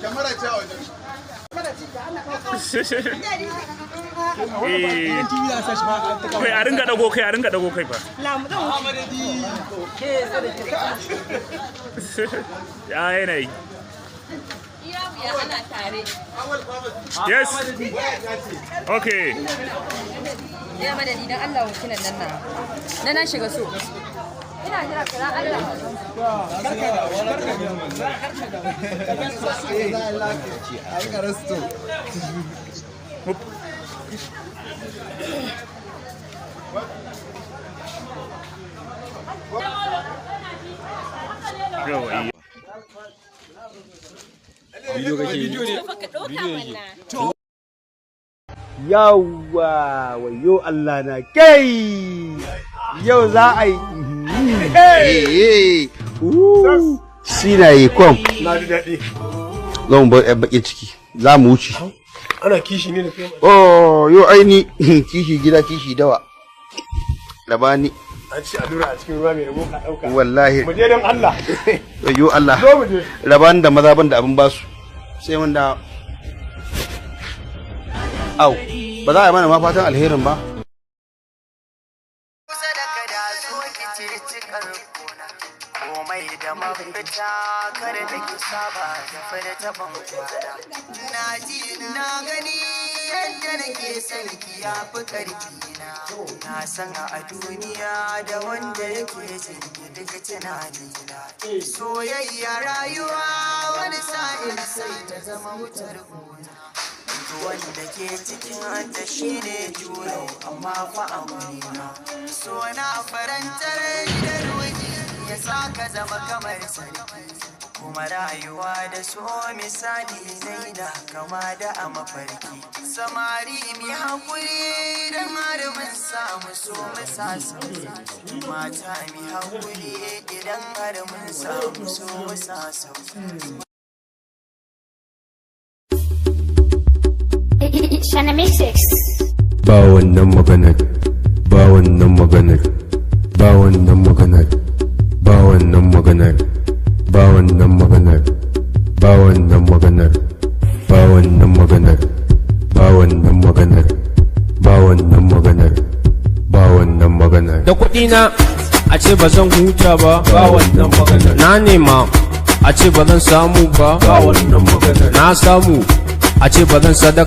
Kyamara ce a wajen. Eh. Kai, a ringa dago kai, a ringa dago kai fa. Lamu zan wuce. Ya yanayi. Iya wuya ana tare. Yes. Okay. Ya madadi, dan Allah, hotunan nan na. Na shiga so. Ina jira ka, dan Allah. A yi karasto. Hup. Yawa, iya. Bidiyo kake yi? Ka ɗauka mana. Yawwa, wayo Allah na kai! Yau za a yi. Sinaye kom. Na ji daɗi. Za mu bar yan bakin ciki. Za mu wuce. Ana kishi ne da kai. Oh, yo aini kishi gida, kishi dawa. Labani. An ci allura a cikin ruwa, mai rabo ka ɗauka. Wallahi. Mu je don Allah. Yo Allah. Zo mu je. Rabani da maza ban da abin basu. Sai mun da. Au, ba za a yi mana ma fatan alherin ba. Kusa da kada zo ki ceci karkona, komai da mafita, kar da ki saba da furta ban kwana. Na ji na gani, yadda nake son ki ya fi karfi na. Na san a duniya da wanda yake jin ki duk tunanina. Soyayya rayuwa, wani sa'in sai ta zama wutar gona. Wanda ke cikin ta shine juro, amma fa a wurina so na farantar da ruhi, ya sa ka zama kamar sarki. Kuma rayuwa da so, misali zaina kama da a mafarki. Samari, mi haƙuri don har mun samu so mu sa sauki. Mata, mi haƙuri idan har mun samu so mu sa sauki. Shana Mix. Ba wannan maganar, ba wannan maganar, ba wannan maganar, ba wannan maganar, ba wannan maganar, ba wannan maganar, ba wannan maganar, ba wannan maganar, ba wannan maganar, ba wannan maganar. Da kuɗi na a ce ba zan huta ba, ba wannan maganar. Na nema a ce ba zan samu ba, ba wannan maganar. Na samu a ce ba zan sadaka.